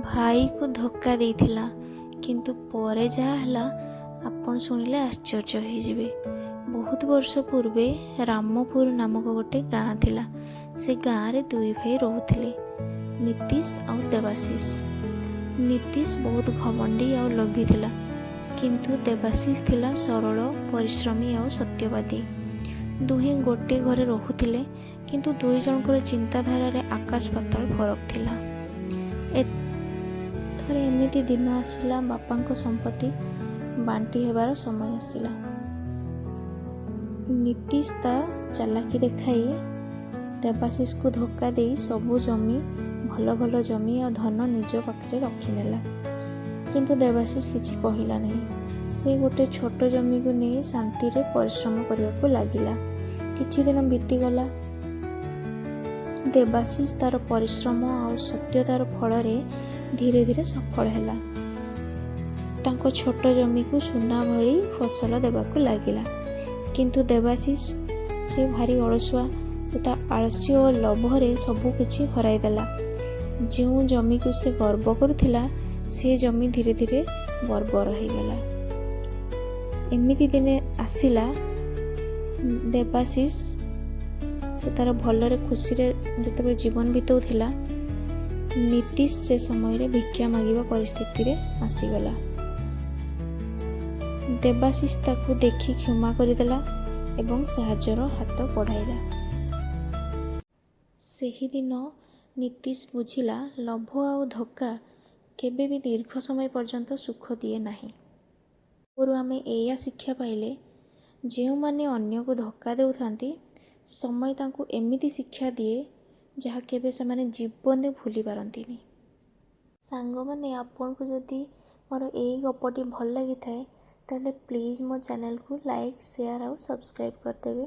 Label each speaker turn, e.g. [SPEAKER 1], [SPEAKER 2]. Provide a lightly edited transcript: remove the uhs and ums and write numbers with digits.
[SPEAKER 1] ଭାଇକୁ ଧୋକା ଦେଇଥିଲା, କିନ୍ତୁ ପରେ ଯାହା ହେଲା ଆପଣ ଶୁଣିଲେ ଆଶ୍ଚର୍ଯ୍ୟ ହେଇଯିବେ। ବହୁତ ବର୍ଷ ପୂର୍ବେ ରାମପୁର ନାମକ ଗୋଟେ ଗାଁ ଥିଲା। ସେ ଗାଁରେ ଦୁଇ ଭାଇ ରହୁଥିଲେ, ନୀତିଶ ଆଉ ଦେବାଶିଷ। ନୀତିଶ ବହୁତ ଘମଣ୍ଡି ଆଉ ଲୋଭୀ ଥିଲା, କିନ୍ତୁ ଦେବାଶିଷ ଥିଲା ସରଳ, ପରିଶ୍ରମୀ ଆଉ ସତ୍ୟବାଦୀ। ଦୁହେଁ ଗୋଟିଏ ଘରେ ରହୁଥିଲେ, କିନ୍ତୁ ଦୁଇ ଜଣଙ୍କର ଚିନ୍ତାଧାରାରେ ଆକାଶ ପାତାଳ ଫରକ ଥିଲା। ଥରେ ଏମିତି ଦିନ ଆସିଲା, ବାପାଙ୍କ ସମ୍ପତ୍ତି ବାଣ୍ଟି ହେବାର ସମୟ ଆସିଲା। ନୀତିଶ ତା ଚାଲାକି ଦେଖାଇ ଦେବାଶିଷକୁ ଧୋକା ଦେଇ ସବୁ ଜମି, ଭଲ ଭଲ ଜମି ଆଉ ଧନ ନିଜ ପାଖରେ ରଖିନେଲା। କିନ୍ତୁ ଦେବାଶିଷ କିଛି କହିଲା ନାହିଁ। ସେ ଗୋଟେ ଛୋଟ ଜମିକୁ ନେଇ ଶାନ୍ତିରେ ପରିଶ୍ରମ କରିବାକୁ ଲାଗିଲା। କିଛି ଦିନ ବିତିଗଲା। ଦେବାଶିଷ ତାର ପରିଶ୍ରମ ଆଉ ସତ୍ୟତାର ଫଳରେ ଧୀରେ ଧୀରେ ସଫଳ ହେଲା। ତାଙ୍କ ଛୋଟ ଜମିକୁ ସୁନା ଭଳି ଫସଲ ଦେବାକୁ ଲାଗିଲା। କିନ୍ତୁ ଦେବାଶିଷ, ସେ ଭାରି ଅଳସୁଆ। ସେ ତା ଆଳସ୍ୟ ଓ ଲୋଭରେ ସବୁ କିଛି ହରାଇଦେଲା। ଯେଉଁ ଜମିକୁ ସେ ଗର୍ବ କରୁଥିଲା, ସେ ଜମି ଧୀରେ ଧୀରେ ବର୍ବର ହେଇଗଲା। ଏମିତି ଦିନେ ଆସିଲା, ଦେବାଶିଷ ସେ ତାର ଭଲରେ ଖୁସିରେ ଯେତେବେଳେ ଜୀବନ ବିତାଉଥିଲା, ନୀତିଶ ସେ ସମୟରେ ଭିକ୍ଷା ମାଗିବା ପରିସ୍ଥିତିରେ ଆସିଗଲା। ଦେବାଶିଷ ତାକୁ ଦେଖି କ୍ଷମା କରିଦେଲା ଏବଂ ସାହାଯ୍ୟର ହାତ ବଢ଼ାଇଲା। ସେହିଦିନ ନୀତିଶ ବୁଝିଲା, ଲୋଭ ଆଉ ଧୋକା କେବେ ବି ଦୀର୍ଘ ସମୟ ପର୍ଯ୍ୟନ୍ତ ସୁଖ ଦିଏ ନାହିଁ। ପୂର୍ବରୁ ଆମେ ଏଇଆ ଶିକ୍ଷା ପାଇଲେ, ଯେଉଁମାନେ ଅନ୍ୟକୁ ଧୋକା ଦେଉଥାନ୍ତି, ସମୟ ତାଙ୍କୁ ଏମିତି ଶିକ୍ଷା ଦିଏ ଯାହା କେବେ ସେମାନେ ଜୀବନରେ ଭୁଲି ପାରନ୍ତିନି। ସାଙ୍ଗମାନେ, ଆପଣଙ୍କୁ ଯଦି ମୋର ଏଇ ଗପଟି ଭଲ ଲାଗିଥାଏ, ତାହେଲେ ପ୍ଲିଜ୍ ମୋ ଚ୍ୟାନେଲକୁ ଲାଇକ୍, ସେୟାର ଆଉ ସବସ୍କ୍ରାଇବ୍ କରିଦେବେ।